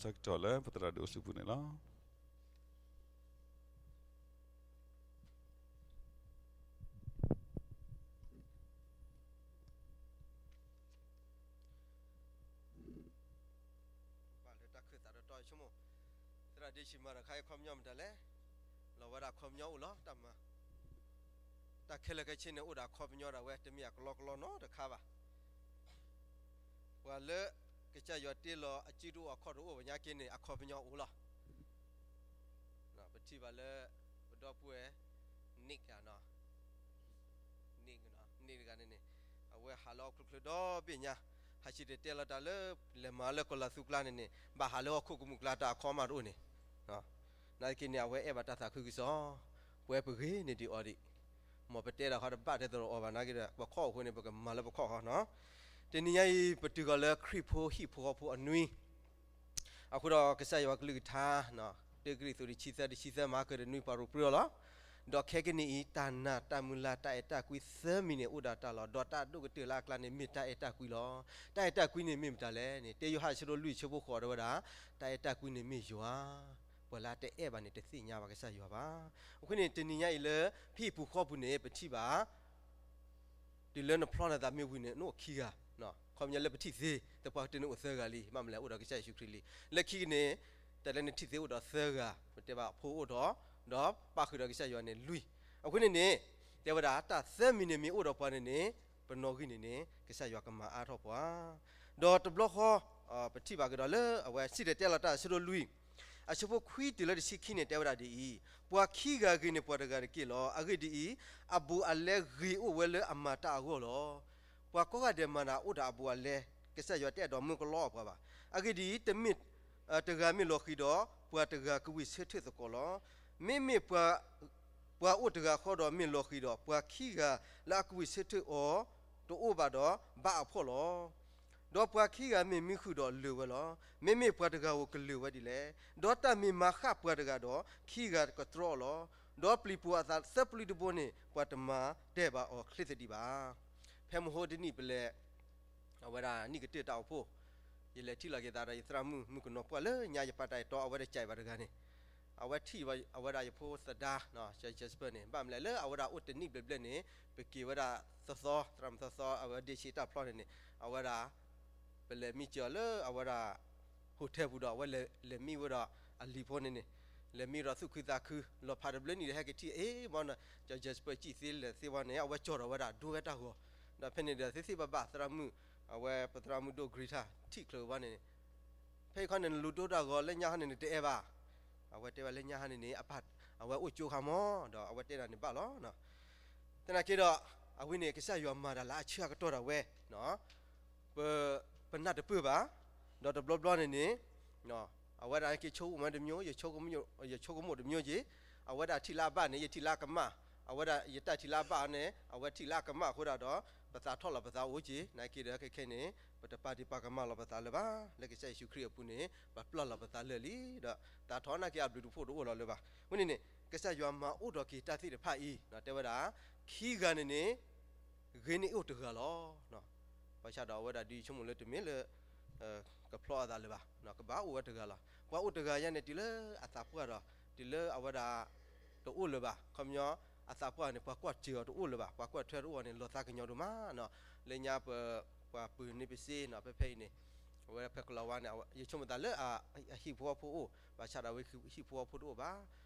ဆၢကတီၢ်လၢပသရၣ်ဒိၣ်အိၣ်ဆူၣ်ပူၤန့ၣ်လီၤ. ဘၣ်လၢတၢ်ခၢၣ်သးတတီၤဆိကမိၣ်, သရၣ်ဒ့ဆံးမၤတခါအံၤ ခီပညီမတၤလဲၣ်, လီၤဝဲဒၣ်ခီပညီအိၣ်လီၤ တၢ်မၤ, တၢ်ခဲလၢာ်ခဲဆ့န့ၣ် အိၣ်ဒီးအခီပညီဒၣ်ဝဲ တမ့ၢ်အကလီကလီနီတခါဘၣ်. ပှၤလၢကစၢ်ယွၤတ့လီၤအစုဒိၣ်အခီၣ်ဒိၣ်အိၣ်ဝဲညါက့န့ၣ် အခီပညီအိၣ်လီၤ. ပထံၣ်ဘၣ်လၢ ပဒီပုၢ်ဝဲၢ် Nick ဧါ, Nick, Nick တဂၤန့ၣ်န့ၣ်, အဝဲဟးလၢဟီၣ်ခိၣ်ချၢဒီဘ့ၣ်ညါ, ဟးဆံးတဲၤတဲလီၤတၢ်လၢ လဲၤမၤလၢကီၢ်လၤသူကျါန့ၣ်န့ၣ် ဘၣ်ဟးလၢဟီၣ်ခိၣ်ကမူၣ်ကျါ တၢ်အခီမးတအိၣ်န့ၣ်, နာ်သက့န့ၣ် အဝဲအဲၣ်ဘၣ်တၢ်သးခုကစီၣ်, ပဝဲပဂ့ၤန့ၢ်ဒံးအီၤဒံး, မ်ပတဲဒၣ်ဃီတဘၣ်တဲသရိာ်အီၤဘၣ် နာ်သက့ဒီး ပခီၣ်အဃိန့ၣ် ပကမၤလၢပခီၣ်ဃီနီၤ. တနံၤညါအံၤ ပတုၤဃီၤလၢခရံာ်ဖိဟံၣ်ဖိဃီဖိအနွံ အဃိဒီးကစၢ်ယွၤကလုၢ်ကထါ, တၢကရံၣ်သူးတဆံသၢ တဆံသၢ မၤကၢၢ်တနွံ ပှၤရိၣ်ပြၢအီၤလီၤ. ဒီးခဲကနံၣ်အံၤ တၢ်နာ်တၢ်မုၢ်လၢ် တၢ်အဲၣ်တၢ်ကွံသၢမံၤန့ၣ် အိၣ်ဒီးတၢ်လီၤ. ဒီးတၢ်ဒိၣ်ကတၢၢ်လၢအကျါန့ၣ် မ့ၢ်တၢ်အဲၣ်တၢ်ကွံလီၤ. တၢ်အဲၣ်တၢ်ကွံန့ၣ်မ့ၢ်မတၤလဲၣ်န့ၣ် တၢယိၤဟၣ်အဆၢဒိၣ်လွံၢ်အဆၢဖိဃိးတဲဝဲဒၣ်, တၢ်အဲၣ်တၢ်ကွံန့ၣ်မ့ၢ်ယွၤ, ပှၤလၢအတအဲၣ်ဘၣ်န့ၣ် တသ့ၣ်ညါဘၣ်ကစၢ်ယွၤဘၣ်. အဃိန့ၣ် တနံၤညါအံၤလၢ ပဟံၣ်ပူၤဃီပူၤန့ၣ် ပထံၣ်ဘၣ် တုၤလၢနဖျီနသးမ့ၢ်ဝံၤန့ၣ် နအိၣ်ခံဂၤ, ခီပညီလၢပထံၣ်သ့, သပှၢ်ကတၢၢ်န့ၣ်အိၣ်သၢဂၤလံ, ဘၣ်မနုၤလဲၣ်အိၣ်ဒီးကစၢ်ယ့ၣ်ၡူးခရံာ်လံ. လၢခံကန့ၣ် တၢ်လၢနထံၣ်သ့အိၣ်ဒီးသၢဂၤ, ပတဲဘၣ်ဖိအိၣ်ဒီး, ဒီးပၣ်ဃုာ်ဒီးကစၢ်ယွၤန့ၣ်လွံၢ်. အဃိန့ၣ်န့ၣ် တဲဝဲဒၣ် တၢ်သၢမံၤန့ၣ်မ့ၢ်အိၣ်ဒီးပှၤန့ၣ်န့ၣ် ပနီၣ်ဂံၢ်န့ၣ်န့ၣ် ကစၢ်ယွၤကမၤအါထီၣ်ပှၤ ဒီးတဘျီဃီ ပထံၣ်ဘၣ်ကဒီးလၢအဝဲစံၣ်တဲၤတဲလီၤတၢ်အဆၢဒိၣ်လွံၢ်, အဆၢဖိခွံတုၤလၢတဆံခံန့ၣ် တဲဝဲဒၣ်ဒ်အံၤ, ပှၤခံဂၤဂ့ၤန့ၢ်ပှၤတဂၤတက့ၢ်လီၤ. အဂ့ၢ်ဒ်အံၤ, အဘူးအလဲဂ့ၤအိၣ်ဝဲလၢအမၤတၢ်အဂီၢ်လီၤ. ပှၤကိးဂၤဒဲးမၤနၤအိၣ်ဒီးအဘူးအလဲ, ကစၢ်ယွၤတအဲၣ်ဒိးမၢကလီအီၤပှၤဘၣ်. အဂ့ၢ်ဒ်အံၤ, တမ့ၢ်တဂၤမ့ၢ်လီၤဃံၤဒီး ပှၤတဂၤကဝံၢ်ဆၢထၢၣ်သကိးလီၤ. မ့မ့ၢ်ပှၤအိၣ်တဂၤဃီဒီးမ့ၢ်လီၤဃံၤဒီး ပှၤခံဂၤလၢအကဝံၢ်ဆၢထၢၣ်အီၤ တအိၣ်ဘၣ်ဒီး ဘါအဖှီၣ်လီၤ. ဒီးပှၤခံဂၤမ့ၢ်မံဃုာ်ဒီးလၢာ်ဝဲလီၤ. မ့မ့ၢ်ပှၤတဂၤဧိၤကလၢာ်ဝဲဒ်လဲၣ်. ဒီးတၢ်မ့ၢ်မၤဃၣ်ပှၤတဂၤဒီး ခံဂၤကတြီအီၤလီၤ. ဒီးပျံၤပိာ်အသးသၢပျုၢ်တဘိန့ၣ် ပှၤတမၤတဲာ်ဘၣ်အီၤချ့သဒံးဘၣ်. ဖဲမဟိတနံၣ်ပလဲၤ အဝဲဒၣ်နံၣ်ကတၢၢ်တၢ်အိၣ်ဖှိၣ်, ယလဲၤထံၣ်လိာ်က့ၤသးဒီးယသရၣ်မုၣ် မုၣ်ကနီၤပှၢ်လၢညါယပာ်တၢ်အဲၣ်တီအဝဲတကးဘၣ်တဂၤန့ၣ်, အဝဲထံၣ်အဝဲဒၣ်ယဖိသဒါ ကၠီ Jasper န့ၣ် ဘၣ်မနုၤလဲၣ်လၢအဝဲဒၣ်အိၣ်တနံၣ်ဘျဲၣ်ဘျဲၣ်န့ၣ် ပက့ၤဝဲဒၣ်သီသီ သရၣ်မုၣ်သီသီ အဝဲဒ့ဆံးတၢ်ဖျီန့ၣ်န့ၣ် အဝဲဒၣ် ပလဲၤမံက့ၤအီၤလၢအဝဲဒၣ် hotel ပူၤဒီး အဝဲလဲၤမံဝဲဒီးအလံၤဖိန့ၣ်န့ၣ်, လဲၤမံဒီးသူၣ်ခုသးခု လီၤဖးတဘျၢနံၣ်ဒီးဟဲက့ၤထံၣ်အီၤ မ့ၢ် ကၠီ Jasper စံၣ်သ့လဲၤသ့ဝဲန့ၣ် အဝဲကၠီၤဒီးဝဲဒၣ်ဒိဝဲတၢ်ဂီၤ, ဒီးဖဲန့ၣ်ဒီးသ့သ့ဘၣ်ဘၣ် သရၣ်မုၣ်, အဝဲပသရၣ်မုၣ်ဒိၣ် Greta ထံၣ်ချုးဝဲန့ၣ် ဖဲအံၤခီန့ၣ် နလူၤဒိတၢ်ဂီၤလၢညါဟီန့ၣ် နတအဲၣ်ဘၣ်, အဝဲတဲဝဲလၢညါဟီန့ၣ်န့ၣ် အပၢ် အဝဲအိၣ်ကၠိခါမး ဒီးအဝဲတဲဒၣ်န့ၣ်ဘၣ်လီၤ. သနာ်က့ဒီး အဝဲန့ၣ် ကစၢ်ယွၤမၤတၢ်လၢအဆၢအကတီၢ်ဒၣ်ဝဲ ပ, ပနၢ်တပၢၢ်ဘၣ်, ဒီးတဘျီဘျီန့ၣ်န့ၣ်, အဝဲဒၣ်က့ၤဆိကမိၣ်တမျိုး, ယဆိကမိၣ်တမျိုးက့ၤ, အဝဲဒၣ်ထံၣ်လၢအဘၣ်န့ၣ် ယထံၣ်လၢအကမၣ်, အဝဲဒၣ်ယတၢ်ထံၣ်လၢအဘၣ်န့ၣ် အဝဲထံၣ်လၢအကမၣ်အဃိဒၣ်ဒီး ပသးထီၣ်လီၤပသးအိၣ်က့ၤ, နာ်က့ဒီးခဲခဲန့ၣ် ပတပာ်ဒံးပာ်ကမၣ်လီၤပသးလၢၤဘၣ်, လၢကစၢ်ယ့ၣ်ၡူးခရံာ်အပူၤန့ၣ် ပပျၢ်လီၤပသးလၢာ်လံ, ဒီးသးထီၣ်နာ်က့အဘျုးတဖှိၣ်တအိၣ်လီၤလၢၤဘၣ်. ဝဲန့ၣ်န့ၣ် ကစၢ်ယွၤမၤအိၣ်ထီၣ်က့ၤတၢ်သ့ၣ်တဖၣ်အံၤ တဲဝဲဒၣ်, ခံဂၤန့ၣ်န့ၣ် ဂ့ၤန့ၢ်အိၣ်တဂၤလီၤ. ဘၣ်ဆၣ်ဒီးအဝဲဒၣ်ဒုးဆိကမိၣ်လၢတမ့ၢ်လၢ ကဖျီအသးလၢၤဘၣ်, ကဘၣ်အိၣ်ဝဲတဂၤလီၤ. ပှၤအိၣ်တဂၤညါန့ၣ် တုၤလၢအသးပှၢ်ဒီး တုၤလၢအဝဲဒၣ် တအိၣ်လၢၤဘၣ်, ခီပညီ အသးပှၢ်န့ၣ် ပှၤကွၢ်စၢၤအီၤတအိၣ်လၢၤဘၣ်, ပှၤကွၢ်ထွဲတအိၣ်အီၤန့ၣ် လီၤသးကညီၤဒိၣ်မး, လၢညါပ ပှၤပၢၤန့ၢ်ပစ့နီၤ ဖဲဖဲအံၤန့ၣ်, အဝဲဖဲကလီၤဝါန့ၣ် ယဆိကမိၣ်သးလၢ အဟံၣ်ဖိဃီဖိအိၣ်, ဘၣ်ဆၣ်ဒီးအဝဲဟံၣ်ဖိဃီဖိတအိၣ်ဘၣ်,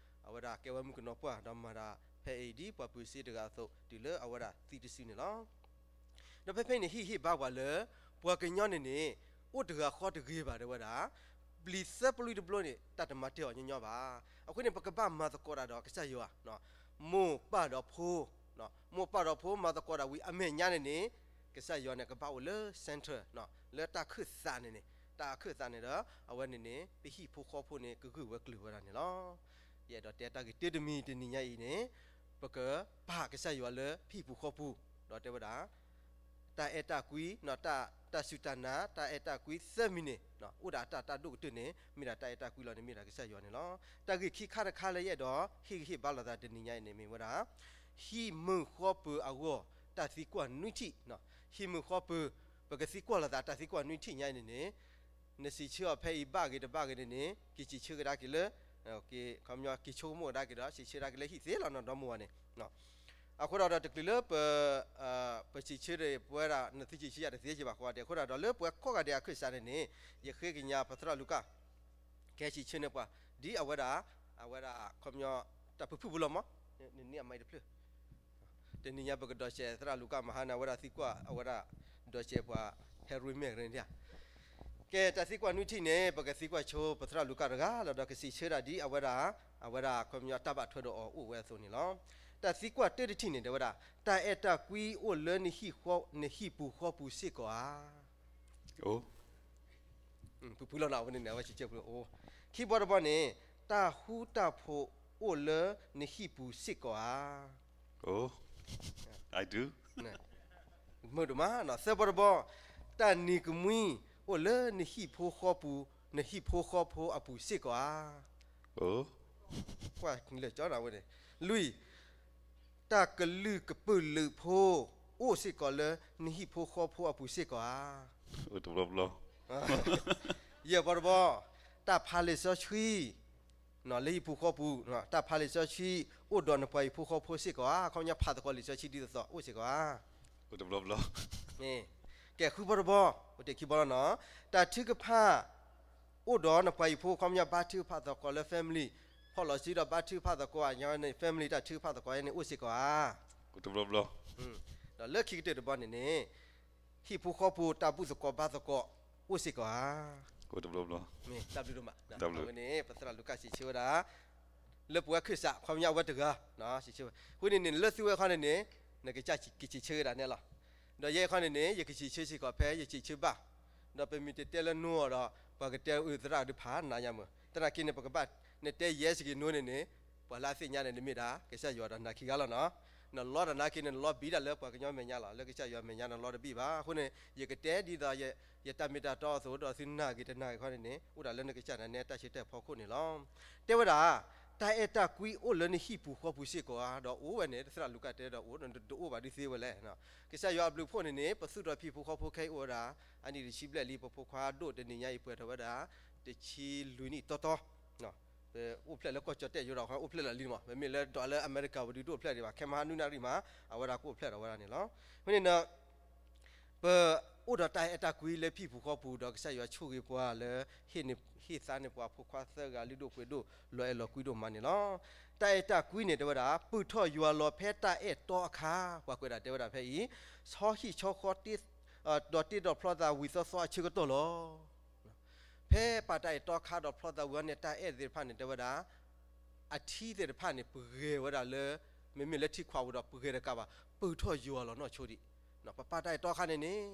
အဝဲဒၣ်ကဲဝဲမုၣ်ကနီၤပှၢ် ဒီးမၤဒၣ်ဖဲအံၤဒ်ပှၤပၢၤစ့တဂၤအသိး တုၤလၢအဝဲဒၣ်သံတစုန့ၣ်လီၤ. ဒီးဖဲဖဲအံၤန့ၣ် ဟ့ၣ်ဟ့ၣ်ဘါပှၤလၢ ပှၤကညီန့ၣ်န့ၣ် အိၣ်တဂၤဃီတဂ့ၤဘၣ် တဲဝဲဒၣ်, ပျံၤသၢပျုၢ်တဘျီန့ၣ် တၢ်တမၤတဲာ်အီၤညီညီဘၣ်. အဃိန့ၣ် ပကဘၣ်မၤသကိးတၢ်ဒီးကစၢ်ယွၤ, မိၢ်ပၢ်ဒီးဖိ, မိၢ်ပၢ်ဒီးဖိမၤသကိးတၢ်ဝံၤအမဲာ်ညါန့ၣ်န့ၣ် ကစၢ်ယွၤန့ၣ် ကဘၣ်အိၣ်လၢ center လၢတၢ်ခၢၣ်သးန့ၣ်န့ၣ်, တၢ်ခၢၣ်သးန့ၣ်ဒီး အဝဲန့ၣ်န့ၣ် ပဟံၣ်ဖိဃီဖိန့ၣ် ကဂုာ်ဝဲကျၢၤဝဲဒၣ်န့ၣ်လီၤ. ယအဲၣ်ဒိးတဲတၢ်ဂ့ၢ်တၢတမံၤတနံၤညါအံၤန့ၣ် ပကပာ်ကစၢ်ယွၤလၢပဟံၣ်ပူၤဃီပူၤ, ဒီးတဲဝဲဒၣ် တၢ်အဲၣ်တၢ်ကွံ, တၢ်စူၢ်တၢ်နာ်, တၢ်အဲၣ်တၢ်ကွံသၢမံၤန့ၣ် အိၣ်ဒၣ်တၢ်တၢ်ဒိၣ်ကတၢၢ်န့ၣ် မ့ၢ်ဒၣ်တၢ်အဲၣ်တၢ်ကွံလီၤန့ၣ် မ့ၢ်ဒၣ်ကစၢ်ယွၤန့ၣ်လီၤ. တၢ်ဂ့ၢ်ခံခါတခါလၢယအဲၣ်ဒိးဟ့ၣ်ဂံၢ်ဟ့ၣ်ဘါလိာ်သးတနံၤညါအံၤန့ၣ် မ့ၢ်ဝဲဒၣ် ဟံၣ်မုာ်ဃီပၢၤအဂီၢ် တၢ်သံကွၢ်နွံထံၣ်, ဟံၣ်မုာ်ဃီပၢၤ ပကသံကွၢ်လိာ်သးတၢ်သံကွၢ်နွံထံၣ်ညါအံၤန့ၣ်န့ၣ် နစံးဆၢအီၤဖဲအံၤဘၣ်ဂ့ၤတဘၣ်ဂ့ၤန့ၣ်န့ၣ် က့ၤစံးဆၢကဒါက့ၤလၢ ခီပညီက့ၤဆိကမိၣ်ကဒါက့ၤဒီး စံးဆၢကဒါက့ၤလၢဟံၣ်သ့လီၤနီၤ ဒီမါဝၤန့ၣ်. အဃိဒီးတချုးလၢပ ပစံးဆၢဒီးပဝဲဒၣ် နသုစံးဆၢယၤတသ့က့ၤဘၣ်ဃီဒဲး အဃိဒီးလၢပှၤကိးဂၤဒဲးအခၢၣ်စးန့ၣ်န့ၣ် ယဃ့ကညးပသရၣ်လူၤကၣ် ကဟဲစံးဆၢန့ၢ်ပှၤ ဒ်အဝဲဒၣ် အဝဲဒၣ် ခီပညီ တၢ်ဖုၣ်ဖုၣ်ဖိလီၤမး နန့ၢ်အမါအံၤတဖျၢၣ် တနံၤညါပကဒီးစဲးသရၣ်လူၤကၣ်မဟါန့ၣ် အဝဲဒၣ်သံကွၢ် အဝဲဒၣ် ဒီးစဲးပှၤ ဟဲရ့မဲာ်ကရ့ၣ်န့ၣ် ကဲ တၢ်သံကွၢ်နွံထံၣ်န့ၣ် ပကသံကွၢ်ဆိပသရၣ်လူၤကၣ်တဂၤလီၤ ဒီးကစံးဆၢဒၣ်ဒ်အဝဲဒၣ် အဝဲဒၣ် ခီပညီ တၢ်ဘၣ်ထွဲဒီးအီၤအိၣ်ဝဲအသိးန့ၣ်လီၤ. တၢ်သံကွၢ်တၢတထံၣ်န့ၣ် တဲဝဲဒၣ် တၢ်အဲၣ်တၢ်ကွံအိၣ်လၢ နဟံၣ်ပူၤဃီပူၤစ့ၢ်ကီးဧါ. ဖုၣ်ဖုၣ်လီၤနီၤ အဝဲန့ၣ်န့ၣ် အဝဲစံးဆၢဖုၣ် အိၣ် ခံဘီတဘီန့ၣ် တၢ်ဃူတၢ်ဖိးအိၣ်လၢနဟံၣ်ပူၤစ့ၢ်ကီးဧါ. မုာ်ဒိၣ်မးနီၤ သၢဘီတဘီ တၢ်နံၤကမှံအိၣ်လၢနဟံၣ်ဖိဃီပူၤ နဟံၣ်ဖိဃီဖိအပူၤစ့ၢ်ကီးဧါ. ကွၢ်လၢာ်ကၠီနီၤ အဝဲန့ၣ် လွံၢ် တၢ်ကလုာ်ကပုာ်လုာ်ဖိ အိၣ်စ့ၢ်ကီးလၢနဟံၣ်ဖိဃီဖိအပူၤစ့ၢ်ကီးဧါ. ယဲၢ်ဘီတဘီ တၢ်ဖးလံာ်စီဆှံ လၢဟံၣ်ပူၤဃီပူၤ တၢ်ဖးလံာ်စီဆှံ အိၣ်ဒီးနပှၤဟံၣ်ဖိဃီဖိစ့ၢ်ကီးဧါ ခီပညီဖးသကိးလံာ်စီဆှံဒ်သိးသိးအိၣ်စ့ၢ်ကီးဧါ. ကဲ ဃုဘီတဘီ အိၣ်တ့ၢ်ခံဘီလီၤနီၤ တၢ်ထုကဖၣ် အိၣ်ဒီးနပှၤဟံၣ်ဖိ ခီပညီဘါထုကဖၣ်သကိးလၢ family ဖီၣ်လီၤစုဒီးဘါထုကဖၣ်သကိး family တၢ်ထုကဖၣ်သကိးန့ၣ် အိၣ်စ့ၢ်ကီးဧါ. ဒီးလၢခံကတၢၢ်တဘီန့ၣ်န့ၣ် ဟံၣ်ဖိဃီဖိတၢ်ဘူၣ်သကိးဘါသကိး အိၣ်စ့ၢ်ကီးဧါ. တၢ်ဘျုးဒိၣ်မး အဝဲန့ၣ် ပသရၣ်လူၤကၣ်စံးဆၢဝဲဒၣ် လၢပဝဲခၢၣ်စး ခီပညီအဝဲတဂၤ စံးဆၢဝဲ အဃိန့ၣ်န့ၣ် လၢသုဝဲခီန့ၣ်န့ၣ် နကစၢ်ကစံးဆၢဝဲဒၣ်န့ၣ်လီၤ. ဒီးယဲခီန့ၣ်န့ၣ် ယကစံးဆၢစ့ၢ်ကီးဖဲယစံးဆၢဘၣ် ဒီးပမ့ၢ်တတဲလၢနိအီၤဒီး ပှၤကတဲအုၣ်သရၣ်ဒုးဖးနးညါမုၢ် သနာ်က့န့ၣ် ပကဘၣ် နတဲယဲစ့ၢ်ကီးနိန့ၣ်န့ၣ် ပှၤလၢအသ့ၣ်ညါန့ၣ် နမ့ၢ်ဒၣ် ကစၢ်ယွၤဒီးနၤခံဂၤလီၤနီၤ. နလီတၢ်နာ်က့န့ၣ် နလီဘံၣ်ဒၣ်လၢပှၤကညီမဲာ်ညါလီၤ. လၢကစၢ်ယွၤမဲာ်ညါနလီတဘံၣ်ဘၣ်. အဃိန့ၣ် ယကတဲဒ်သိး ယတၢ်မ့ၢ်တၢ်တီအသိး ဒီးသုနာ်ဂ့ၤတနာ်ဂ့ၤခီန့ၣ်န့ၣ် အိၣ်ဒၣ်လၢနကစၢ်နၤနဲတၢ်ဆၢတဲာ်ဖီခိၣ်န့ၣ်လီၤ. တဲဝဲဒၣ် တၢ်အဲၣ်တၢ်ကွံအိၣ်လၢနဟံၣ်ပူၤဃီပူၤစ့ၢ်ကီးဧါ ဒီးအိၣ်ဝဲန့ၣ် သရၣ်လူၤကၣ်တဲဒီးအိၣ် နတအိၣ်ဘၣ်ဒုးသ့ဝဲလဲၣ်. ကစၢ်ယွၤအဘျုးအဖှိၣ်န့ၣ်န့ၣ် ပသူၣ်ထီၣ်ဖံးဖိဃီဖိခဲအံၤအိၣ်ဝဲဒၣ် အနံၣ်တဆံဘျဲၣ်လံ ပဖိခွါဒိၣ်တနံၤညါအံၤပှဲၤထီၣ်ဝဲဒၣ် တဆံလွံၢ်နံၣ်တီတီ ပအိၣ်ဖျဲၣ်လၢကီၢ်ကၠီၣ်တဲၣ်ယိဒီး အိၣ်ဖျဲၣ်လီၤလံမး မ့မ့ၢ်လၢဒွးလၢအမဲရကၤဝဲဒုးတအိၣ်ဖျဲၣ်ဒံးဘၣ် ခဲမဟါနွံနၣ်ရံၣ်မး အဝဲဒၣ်ကအိၣ်ဖျဲၣ်ထီၣ်ဝဲဒၣ်န့ၣ်လီၤ. အဃိန့ၣ်ဒီး ပအိၣ်ဒီးတၢ်အဲၣ်တၢ်ကွံလၢဟံၣ်ပူၤဃီပူၤ ဒီးကစၢ်ယွၤဆိၣ်ဂ့ၤပှၤလၢ ဟ့ၣ်သါန့ၢ်ပှၤဖိခွါသၢဂၤလုၢ်ဒိၣ်ပှ့ၤဒိၣ် လီၤအဲၣ်လီၤကွံဒိၣ်မးန့ၣ်လီၤ. တၢ်အဲၣ်တၢ်ကွံန့ၣ်တဲဝဲဒၣ် ပုၢ်ထီၣ်ယွၤလီၤဖဲတၢ်အဲၣ်တီအခါ ပှၤကွဲးဒၣ်တဲဝဲဒၣ်ဖဲအံၤ ဆီဟံၣ်ဆီဃီ ဒီးတ့ဒီးဖျီသးဝံၤသီသီအဆၢကတီၢ်လီၤ. ဖဲပာ်တၢ်အဲၣ်တီခါဒီးဖျီသးဝံၤအီၤန့ၣ် တၢ်အဲၣ်သ့ၣ်တဖၣ်န့ၣ် တဲဝဲဒၣ် အထံသ့ၣ်တဖၣ်န့ၣ် ပဂဲၤဝဲဒၣ်လၢ မ့မ့ၢ်လၢထံခွးပူၤဒီးပဂဲၤတကးဘၣ် ပုၢ်ထီၣ်ယွၤလီၤနီၢ်ဆိဒံး. ပပာ်တၢ်အဲၣ်တီခါန့ၣ်န့ၣ်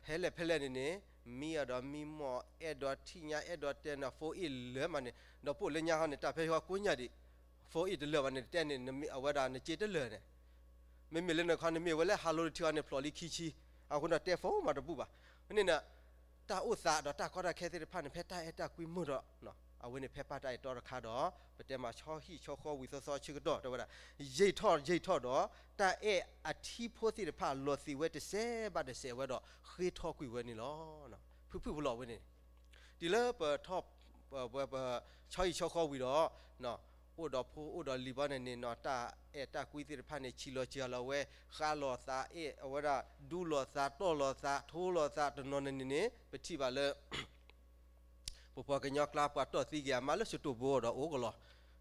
ဖဲလဲၣ်ဖဲလဲၣ်န့ၣ်န့ၣ် မံအီၤဒီးမံမီၢ် အဲၣ်ဒိးထံၣ်ညါ အဲၣ်ဒိးတဲနၤ phone အ့ၣ်လၢမးန့ၣ် ဒီးပအိၣ်လၢညါဟီန့ၣ် တၢ်ဖဲဟီကိးညါဒံး phone အ့ၣ်တလၢာ်ဘၣ်န့ၣ် တဲန့ၣ် အဝဲဒၣ်နစ့တလၢာ်န့ၣ် မ့မ့ၢ်လၢနခီန့ၣ်မ့ၢ်ဝဲလၢ hello တထံၣ်အီၤန့ၣ် ဖျိးလံခံဆံ အဃိန့ၣ်တဲ phone မးတဘူၣ်ဘၣ်. န့ၣ် တၢ်အိၣ်သးဒီးတၢ်ကီတၢ်ခဲသ့ၣ်တဖၣ်န့ၣ် ဖဲတၢ်အဲၣ်တၢ်ကွံမုာ်ဒီး အဝဲန့ၣ်ဖဲပာ်တၢ်အဲၣ်တီတခါဒီး ပတဲမးဆီဟံၣ်ဆီဃီဝံၤသီသီဆၢကတီၢ် တဲဝဲဒၣ် ယံာ်ထီၣ်ယံာ်ထီၣ်ဒီး တၢ်အဲၣ်အထံဖိသ့ၣ်တဖၣ်လီၤသံးဝဲတစဲးဘၣ်တစဲးဝဲဒီး ဃ့ထီကွံာ်ဝဲန့ၣ်လီၤ. ဖုၣ်ဖုၣ်ဖိလီၤဝဲန့ၣ် တုၤလၢပထီၣ် ပ ပ ဆီဟံၣ်ဆီဃီဝံၤဒီး အိၣ်ဒီးဖိအိၣ်ဒီးလံၤဘီန့ၣ်န့ၣ်နီၤ တၢ်အဲၣ်တၢ်ကွံသ့ၣ်တဖၣ်န့ၣ် ဆံးလီၤစှၤလီၤဝဲ ဃါလီၤသးအဲၣ် အဝဲဒၣ် ဒူလီၤသးတီၢ်လီၤသး ထိလီၤသး တနီၤန့ၣ်န့ၣ်န့ၣ် ပထံၣ်ဘၣ်လၢ ပပှၤကညီကျါပှၤတီၢ်သံက့ၤအမါလၢစတိၢ်ဘိဒီးအိၣ်ကလီ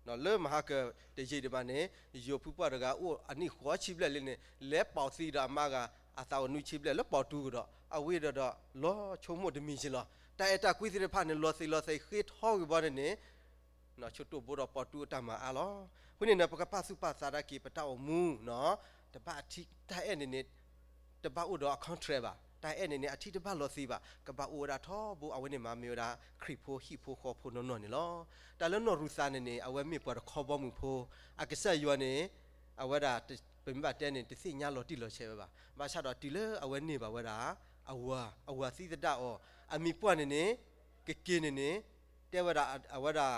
ၤ. လၢမဟါကတယံာ်ဒံးဘၣ်န့ၣ် ယိၤဖုပှၢ်တဂၤအိၣ်အနံၣ်ဃိးဆံဘျဲၣ်လံန့ၣ် လဲၤပိာ်သံဒီးအမါဂၤ အသးအိၣ်နွံဆံဘျဲၣ်လၢပိာ်တူကဒီး အဝဲဒီးဒီး လီၤဆိကမိၣ်တမံၤစ့ၢ်လီၤ. တၢ်အဲၣ်တၢ်ကွံသ့ၣ်တဖၣ်န့ၣ် လီၤသံးလီၤသးဃ့ထီကွံာ်ဘီန့ၣ်န့ၣ် ဆိတိၢ်ဘိဒီးပိာ်တူအတၢ်မၤအါလီၤ. အဃိန့ၣ်န့ၣ် ပကပာ်သူၣ်ပာ်သးဒၣ်က့ၤပတၢ်အိၣ်မူနီၤ တဘၣ်အထံ တၢ်အဲၣ်န့ၣ်န့ၣ် တဘၣ်အိၣ်ဒီးအ contract ဘၣ်. တၢ်အဲၣ်န့ၣ်န့ၣ် အထံတဘၣ်လီၤသံးဘၣ်. ကဘၣ်အိၣ်ဝဲဒၣ်ထီဘိ အဝဲန့ၣ်မးမ့ၢ်ဝဲဒၣ် ခရံာ်ဖိဟံၣ်ဖိဃီဖိနီၢ်နီၢ်န့ၣ်လီၤ. တၢ်လၢနီၢ်ရူၤသးန့ၣ်န့ၣ် အဝဲမ့ၢ်ပှၤတခီဘီမုၢ်ဖိ အကစၢ်ယွၤန့ၣ် အဝဲဒၣ် ပမ့ၢ်ဘၣ်တဲန့ၣ် တသ့ၣ်ညါလီၤတံၢ်လီၤဆဲးဝဲဘၣ်. ဘၣ်ဆၣ်ဒီးတုၤလၢအဝဲန့ၢ်ဘၣ်ဝဲဒၣ် အဝၤ အဝၤသံသဒၣ်အီၤ အမံၤပှၢ်န့ၣ်န့ၣ် ကက့ၤန့ၣ်န့ၣ် တဲဝဲဒၣ်အဝဲဒၣ်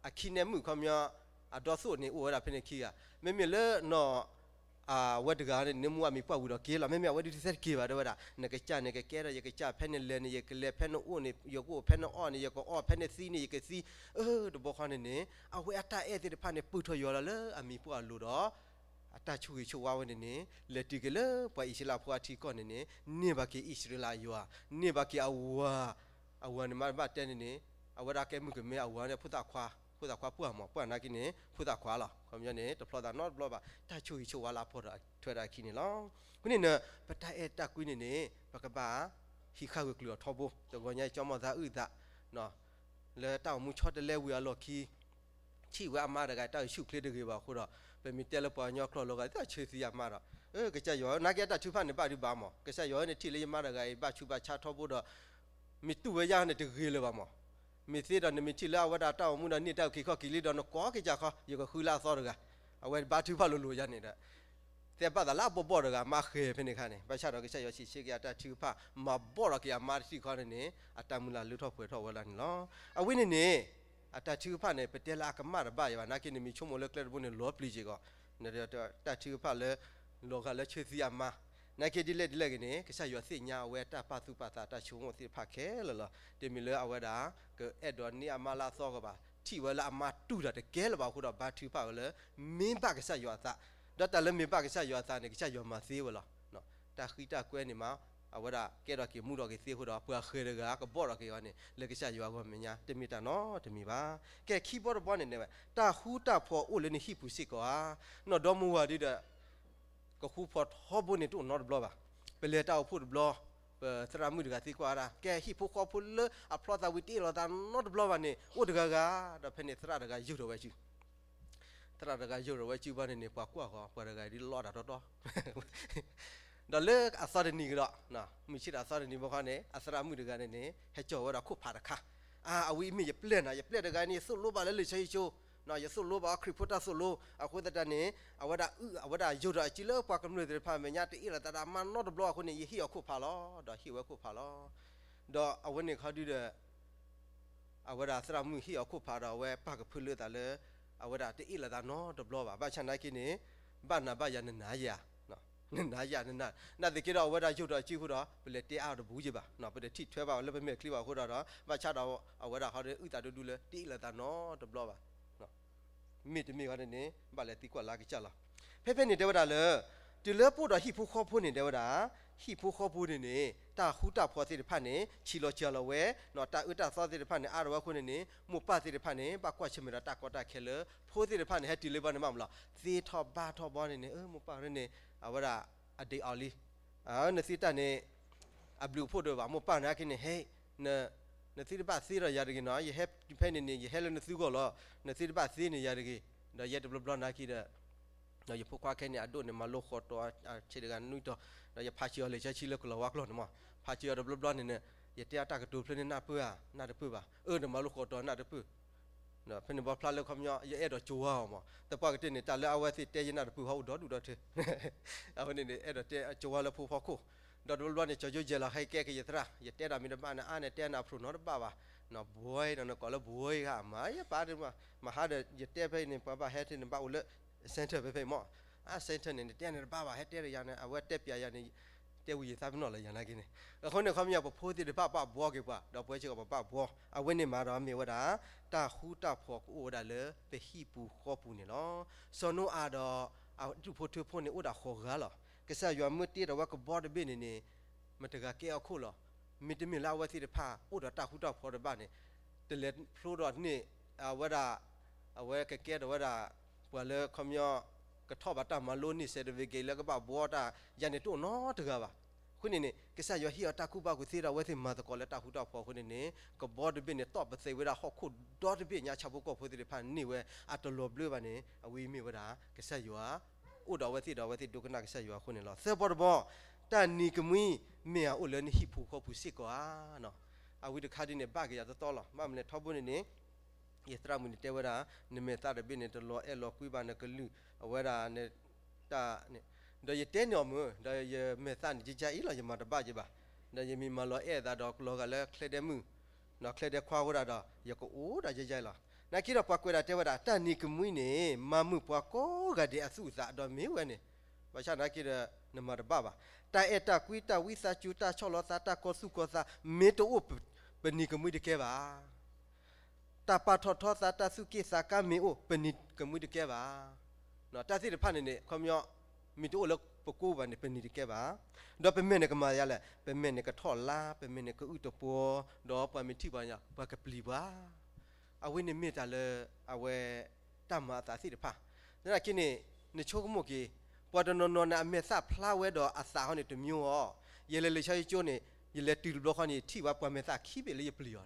အခံနဲမုၣ်ခီပညီ အဒီသိၣ်န့ၣ် အိၣ်ဝဲဒၣ်ဖဲန့ၣ်ခံဂၤ မ့မ့ၢ်လၢနီၢ် အဝဲတဂၤန့ၣ် နမူအမံၤပှၢ်ဝံၤဒီးက့ၤလီၤ, မ့မ့ၢ်အဝဲဒုးတသဲတက့ၤဘၣ် တဲဝဲဒၣ်, နကစၢ်န့ၣ်ကကဲဒီးယကစၢ်, ဖဲနလဲၤန့ၣ် ယကလဲၤ, ဖဲနအိၣ်န့ၣ် ယကအိၣ်, ဖဲနအီၣ်န့ၣ် ယကအီၣ်, ဖဲနသံန့ၣ် ယကသံ, အၢ တဘျီဃီန့ၣ်န့ၣ် အဝဲအတၢ်အဲၣ်သ့ၣ်တဖၣ်န့ၣ် ပၢၢ်ထီၣ်ယွၤလီၤလၢအမံၤပှၢ်အလိၤဒီး အတၢ်ဆိၣ်ဂ့ၤဆိၣ်ဝါဝဲန့ၣ်န့ၣ် လဲၤတုၤက့ၤလၢပှၤအံၣ်စရ့လးဖိအထံကီၢ်န့ၣ်န့ၣ် န့ၢ်ဘၣ်က့ၤအံၣ်စရ့လးယွၤ, န့ၢ်ဘၣ်က့ၤအဝၤ, အဝၤန့ၣ်မ့ၢ်ဘၣ်တဲန့ၣ်န့ၣ် အဝဲဒၣ်ကဲမုၣ်ကမဲအဝၤန့ၣ် ဖိသၣ်ခွါ, ဖိသၣ်ခွါပှၢ်မး, ပှၢ်နာ်က့န့ၣ် ဖိသၣ်ခွါလီၤ. ခီပညီန့ၣ် တဖျီသးနီတဘျီဘၣ်, တၢ်ဆိၣ်ဂ့ၤဆိၣ်ဝါလၢအဖီၣ်ဒီးထွဲဒၣ်အခံန့ၣ်လီၤ. အဃိန့ၣ် ပတၢ်အဲၣ်တၢ်ကွံန့ၣ်န့ၣ် ပကဘၣ်ဟံးဃာ်ဂၢၢ်ကျၢၤအီၤထီဘိ, တဂီၤညါအံၤ ကၠီမီၢ်သးအုၣ်သး လၢတၢ်အိၣ်မူဆီတလဲဝံၤအလီၢ်ခံ ထံၣ်ဝဲအမါတဂၤအတၢ်ဂံၢ်ဆူၣ်ချ့တဂ့ၤဘၣ်အဃိဒီး ပမ့ၢ်တဲလၢပှၤကညီကျိာ်လီၤဂာ် သးဆၢသံအမါဒီး ကစၢ်ယွၤဧၢ, နာ်က့အတၢ်ထုကဖၣ်န့ၣ်ဘၣ်ဒုးဘၣ်မး, ကစၢ်ယွၤဧၢန့ၣ် ထံၣ်လၢယမါတဂၤအံၤဘၣ်ဆူးဘၣ်ဆါထီဘိဒီး မ့ၢ်တူၢ်ဝဲယၤန့ၣ်တဂ့ၤလၢၤဘၣ်မး, မ့ၢ်သ့ဒီးနမ့ၢ်ထံၣ်လၢအဝဲဒၣ်တၢ်အိၣ်မူဒီးန့ၢ်တၢ်အုၣ်က့ၤခီၣ်က့ၤလံဒီး နကိးက့ၤကခီ ယကဃုလၢအသီတဂၤ, အဝဲဘါထုကဖၣ်လိၤလိၤယၤန့ၣ်ဒီး သဲဘၣ်သးလၢအဘီၣ်ဘီၣ်တဂၤ မါဃဲၤဖဲန့ၣ်အခါန့ၣ်, ဘၣ်ဆၣ်ဒီးကစၢ်ယွၤဆံးဆ့က့ၤအတၢ်ထုကဖၣ် မၤဘီၣ်ထီၣ်က့ၤအမါတထံၣ်ခီန့ၣ်န့ၣ် အတၢ်မုၢ်လၢ်လၢထီၣ်ပှဲၤထီၣ်ဝဲလၢန့ၣ်လီၤ. အဝဲန့ၣ်န့ၣ် အတၢ်ထုကဖၣ်န့ၣ် ပတဲလၢအကမၣ်တဘၣ်ယၤဘၣ်, နာ်က့န့ၣ် မ့ၢ်ဆိကမိၣ်လၢကျဲတဘိန့ၣ် လီၤပျံၤစ့ၢ်ကီး, တၢ်ထုကဖၣ်လၢ လီၤဂာ်လၢဆၢသံအမါ, နာ်က့ဒ်လဲၣ်ဒ်လဲၣ်ဂ့ၤန့ၣ် ကစၢ်ယွၤသ့ၣ်ညါအဝဲတၢ်ပာ်သူၣ်ပာ်သးတၢ်ဆိကမိၣ်သ့ၣ်တဖၣ်ခဲလၢာ်လီၤ. တမ့ၢ်လၢအဝဲဒၣ် ကအဲၣ်ဒိးန့ၢ်အမါလၢအသီကဘၣ်, ထံၣ်ဝဲလၢအမါတူၢ်တၢ်တကဲလၢၤဘၣ်အဃိဒီး ဘါထုကဖၣ်ဝဲလၢ မ့ၢ်ဘၣ်ကစၢ်ယွၤအသး, ဒီးတၢ်လၢမ့ၢ်ဘၣ်ကစၢ်ယွၤအသးန့ၣ် ကစၢ်ယွၤမၤသ့ဝဲလီၤ. တၢ်ဃံတၢ်ကွဲန့ၣ်မး အဝဲဒၣ်ကဲထီၣ်က့ၤမူထီၣ်က့ၤသ့အဃိဒီး ပှၤဃဲၤတဂၤကဘီၣ်ထီၣ်က့ၤအီၤန့ၣ် လၢကစၢ်ယွၤအဂီၢ်မဲာ်ညါ တမ့ၢ်တၢ်နီတမံၤဘၣ်. ကဲ ခံဘီတဘီန့ၣ်န့ၣ်ဝဲ တၢ်ဃူတၢ်ဖိးအိၣ်လၢနဟံၣ်ပူၤစ့ၢ်ကီးဧါ. နီၢ်ဒီမါဝၤဒ်ဒီး ကဃူဖိးထီဘိန့ၣ်တအိၣ်နီတဘျီဘၣ်. ပလဲၤတၢ်အိၣ်ဖှိၣ်တဘျီ, ပသရၣ်မုၣ်တဂၤသံကွၢ်ဒၣ် ကဲဟံၣ်ဖိဃီဖိလၢအဖျီသးဝံၤတအ့ၣ်လိာ်သးနီတဘျီဘၣ်န့ၣ် အိၣ်တဂၤဂၤ, ဒီးဖဲန့ၣ်သရၣ်တဂၤယုၢ်ထီၣ်ဝဲစု သရၣ်တဂၤယုၢ်ထီၣ်ဝဲစုဘၣ်န့ၣ်န့ၣ် ပှၤကွၢ်ဃီ ပှၤတဂၤအံၤဒ်လီတၢ်တီတီ ဒီးလၢအသီတနံၤကဒီး, မုၢ်ဆ့ၣ်ဒီးအသီတနံၤဘၣ်ခီန့ၣ် အသရၣ်မုၣ်တဂၤန့ၣ်န့ၣ် ဟဲကၠီၣ်ဝဲဒီးခိၣ်ဖးတခါ, အါ အဝဲအံၤမ့ၢ်ယပျဲၢ်နၤ, ယပျဲၢ်တဂၤန့ၣ် ယသိၣ်လိဘၣ်လၢလံာ်စီဆှံကၠိ, ယသိၣ်လိဘၣ်အီၤခရံာ်ဖိတၢ်သိၣ်လိ, အဃိသတးန့ၣ် အဝဲဒၣ်အုၣ် အဝဲဒၣ်ယုၢ်ထီၣ်အစုလၢပှၤကမျၢၢ်သ့ၣ်တဖၣ်မဲာ်ညါ တအ့ၣ်လိာ်သးဒီးအမါနီတဘျီအဃိန့ၣ် ယဟ့ၣ်အီၤခိၣ်ဖးလီၤ, ဒီးဟ့ၣ်ဝဲခိၣ်ဖးလီၤ. ဒီးအဝဲန့ၣ်ခီဒုဒီး အဝဲဒၣ်သရၣ်မုၣ်ဟ့ၣ်အီၤခိၣ်ဖးဒီး အဝဲပာ်ကဖၢလၢသးလၢ အဝဲဒၣ်တအ့ၣ်လိာ်သးနီတဘျီဘၣ်. ဘၣ်ဆၣ်နာ်က့န့ၣ် ဘၣ်နၤဘၣ်ယၤ နနၤယၤ, နနၤယၤ နနၤ, နာ်သက့ဒီး အဝဲဒၣ်ယိာ်ဒီးအစုအဃိဒီး ပလဲၤတဲအါတဘူးယဘၣ်, ပတထံၣ်ထွဲဘၣ်လၢပမဲာ်ချံဘၣ်အဃိဒီး ဘၣ်ဆၣ်ဒီးအဝဲဒၣ်ဃီဒီး အုၣ်သးဒူဒူလၢတအ့ၣ်လိာ်သးနီတဘျီဘၣ်. မ့တမ့ၢ်ဃီန့ၣ်န့ၣ် ဘၣ်လဲၤသံကွၢ်လၢကစၢ်လီၤ. ဖဲဖဲန့ၣ်တဲဝဲဒၣ်လၢ တုၤလၢပအိၣ်ဒီးဟံၣ်ဖိဃီဖိန့ၣ် တဲဝဲဒၣ် ဟံၣ်ဖိဃီဖိန့ၣ်န့ၣ် တၢ်ဃူတၢ်ဖိးသ့ၣ်တဖၣ်န့ၣ် ဆံးလီၤစှၤလီၤဝဲ, တၢ်အၢတၢ်သီသ့ၣ်တဖၣ်န့ၣ် အါထီၣ်ဝဲအဃိန့ၣ်န့ၣ် မိၢ်ပၢ်သ့ၣ်တဖၣ်န့ၣ် ဘၣ်ကွၢ်ဆၢၣ်မဲာ်ဒီးတၢ်ကီတၢ်ခဲလၢ ဖိသ့ၣ်တဖၣ်န့ၣ် ဟဲတုၤလၢဘီန့ၣ်မးမးလီၤ. သ့ထီၣ်ဘါထီၣ်ဘီန့ၣ်န့ၣ် အၢ မိၢ်ပၢ်န့ၣ် အဝဲဒၣ် အဒ့အီၤလံ နသုတၢ်န့ၣ် အဘျုးအဖှိၣ်ဒိၣ်ဘၣ်, မိၢ်ပၢ်န့ၣ် ဟဲက့ၤန့ၣ် ဟဲ နသုတဘၣ်သ့ဒီးယၤတဂ့ၤနီၤ, ယဟဲဖဲန့ၣ်န့ၣ် ယဟဲလၢနသုဂီၢ်လီၤ, နသုတဘၣ်သ့န့ၢ်ယၤတဂ့ၤ, ဒီးယဲတဘျီဘျီနာ်က့ဒီး ဒီးယဖိခွါခဲန့ၣ် အဒိၣ်န့ၣ် မၤလိဃီၤတီၤ ဆံးတဂၤနွံတီၤ, ဒီးယဖးဆံးအီၤလံာ်စီဆှံလၢကလီၤဝါကျိာ်န့ၣ်မး, ဖးဆံးအီၤတဘျီဘျီန့ၣ်န့ၣ် ယတဲအတၢ်ကတိၤဖျၢၣ်န့ၣ်နၢ်ပၢၢ်ဧါ, နၢ်တပၢၢ်ဘၣ်, အၢ နမၤလိဃီၤတီၤနၢ်တပၢၢ် ဒီးဖဲန့ၣ်ဘီဖျါလၢခီပညီ ယအဲၣ်ဒိးကၠိဝါအီၤမး, သပှၢ်ကတၢၢ်န့ၣ် တၢ်လၢအဝဲသ့ၣ်တဲယနၢ်တပၢၢ်ဟီအိၣ်ဒီဒူၣ်ဒီထၢ အဝဲန့ၣ်န့ၣ် အဲၣ်ဒိးတဲကၠိဝါလၢဖိဖီခိၣ်, ဒီးတဘျီဘျီန့ၣ် ကၠီယိယဲၢ်လီၤ ဟဲကဲက့ၤယသရၣ်, ယတဲဒီးမ့ၢ်တဘၣ်န့ၣ် အါန့ၣ်တဲနၤဖျိးနီတဘၣ်ဘၣ်, ဘှီနီၤ နကိးလၢဘှီဂၤမး ယပၢ်ဒၣ်မး မဟါဒီး ယတဲဖဲအံၤန့ၣ် ပှၤဘၣ်ဟဲထံၣ်န့ၣ် ဘၣ်အိၣ်လၢ center ဖဲဖဲအံၤမး, အ center န့ၣ် နတဲန့ၣ်တဘၣ်ဘၣ် ဟဲတဲဒီးယၤန့ၣ် အဝဲတဲပျးယၤန့ၣ် တဲဝံၤယသးပ့ၤနီၣ်လၢယၤနာ်က့န့ၣ်, အဃိန့ၣ် ခီပညီ ပဖိသ့ၣ်တဖၣ်ဘၣ်ဘှီက့ၤပှၤ ဒီးပဝဲစ့ၢ်ကီးပဘၣ်ဘှီ, အဝဲန့ၣ်မးဒီးမ့ၢ်ဝဲဒၣ် တၢ်ဃူတၢ်ဖိးကအိၣ်ဝဲဒၣ်လၢပဟံၣ်ပူၤဃီပူၤန့ၣ်လီၤ. စီၤနိအၤဒီး အဒူၣ်ဖိထၢဖိန့ၣ် အိၣ်ဒၣ်ဃိးဂၤလီၤ. ကစၢ်ယွၤမၢတ့ထီၣ်ဝဲကဘီတဘ့ၣ်န့ၣ်န့ၣ် မတၤတဂၤကဲအီၤခိၣ်လီၤ. မ့တမ့ၢ်လၢအဝဲသ့ၣ်တဖၣ် အိၣ်ဒီးတၢ်ဃူတၢ်ဖိးတဘၣ်န့ၣ် တလဲၤဖျိဒီးန့ၢ် အဝဲဒၣ် အဝဲကကဲထီၣ်ဝဲဒၣ် ပှၤလၢခီပညီ ကထီၣ်ဘၣ်တၢ်မၤလိန့ၢ် certificate လၢကဘၣ်ဘှီတၢ်ယၤန့ၣ် တအိၣ်နီတဂၤဘၣ်. အဃိန့ၣ်န့ၣ် ကစၢ်ယွၤဟ့ၣ်အီၤတၢ်ကူၣ်ဘၣ်ကူၣ်သ့ဒီး အဝဲသ့ၣ်မၤသကိးလၢတၢ်ဃူတၢ်ဖိးအဃိန့ၣ်န့ၣ် ကဘီတဘ့ၣ်န့ၣ် တီၢ်ပသံးဝဲဒၣ်ဟီၣ်ခိၣ်ဒီတဘ့ၣ်ညါ ဆၣ်ဖိကီၢ်ဖိသ့ၣ်တဖၣ်န့ၢ်ဝဲ အတလီၤဘျၢဘၣ်န့ၣ် အဝဲအံၤမ့ၢ်ဝဲဒၣ် ကစၢ်ယွၤ အိၣ်ဒီးအဝဲသ့ၣ်ဒီးအဝဲသ့ၣ်ဒိကနၣ်ကစၢ်ယွၤအဃိန့ၣ်လီၤ. သၢဘီတဘီ တၢ်နံၤကမှံ မ့ၢ်အအိၣ်လၢနဟံၣ်ဖိဃီပူၤစ့ၢ်ကီးဧါ. အဝဲတခါဒ်န့ၣ် ဘၣ်က့ၤယၤတီတီလီၤ. ဘၣ်မနုၤလဲၣ် ထီဘိန့ၣ်န့ၣ် ယသရၣ်မုၣ်န့ၣ်တဲဝဲဒၣ် နမဲာ်သၣ်တဘ့ၣ်န့ၣ် တလီၤအဲၣ်လီၤကွံဘၣ် နကလုၢ် အဝဲဒၣ်နတၢ်န့ၣ် ဒီးယတဲန့ၢ်အီၤမုၢ် ဒီးယမဲာ်သၣ်န့ၣ် ကကါအံၤလီၤ ယမၤတဘၣ်က့ၤဘၣ်. ဒီးယမ့ၢ်မၤလီၤအဲၣ်အသးဒီးကလီၤဂာ်လၢချဲဒဲမုၣ် ဒီးချဲဒဲခွါအဃိဒၣ်ဒီး ယကအိၣ်ဒၣ်ယဲယဲလီၤ. နာ်က့ဒီးပှၤကွဲးဒၣ်တဲဝဲဒၣ် တၢ်နံၤကမှံန့ၣ် မၤမုာ်ပှၤကိးဂၤဒဲးအသူၣ်အသး ဒီးမ့ၢ်ဝဲန့ၣ် ဘၣ်ဆၣ်နာ်က့ဒီး နမၤတဘၣ်ဘၣ်. တၢ်အဲၣ်တၢ်ကွံ တၢ်ဝံသးစူၤ တၢ်ဆီၣ်လီၤသး တၢ်ကီသူၣ်ကီသး မ့ၢ်တအိၣ် ပနံၤကမှံတကဲဘၣ်. တၢ်ပာ်ထီၣ်ထီသး တၢ်သူၣ်က့ၣ်သးကါမ့ၢ်အိၣ် ပနံၤကမှံတကဲဘၣ်. တၢ်သ့ၣ်တဖၣ်န့ၣ်န့ၣ် ခီပညီ မ့ၢ်တအိၣ်လၢပကိးဘၣ်န့ၣ် ပနံၤတကဲဘၣ်. ဒီးပမဲာ်န့ၣ်ကမၤယါလဲၣ်, ပမဲာ်န့ၣ်ကထီၣ်လါ, ပမဲာ်န့ၣ်ကအုၣ်တပှီၤ, ဒီးပှၤမ့ၢ်ထံၣ်ပှၤန့ၣ် ပှၤကပျံၤပှၤ အဝဲန့ၣ်မ့ၢ်တၢ်လၢ အဝဲ တၢ်မၤအသးသ့ၣ်တဖၣ်. သနာ်က့န့ၣ် နဆိကမိၣ်က့ၤ, ပှၤတနီၤနီၤန့ၣ် အမဲာ်သၣ်ဖျါဝဲဒီးအသးဟီန့ၣ်တမံၤအီၤ. ယလဲၤလံာ်စီဆှံကၠိန့ၣ် ယလဲၤတုၤတဘျီဃီန့ၣ် ယထံၣ်ဘၣ်ပှၤမဲာ်သၣ်ခံဘ့ၣ်လၢယပျံၤအီၤ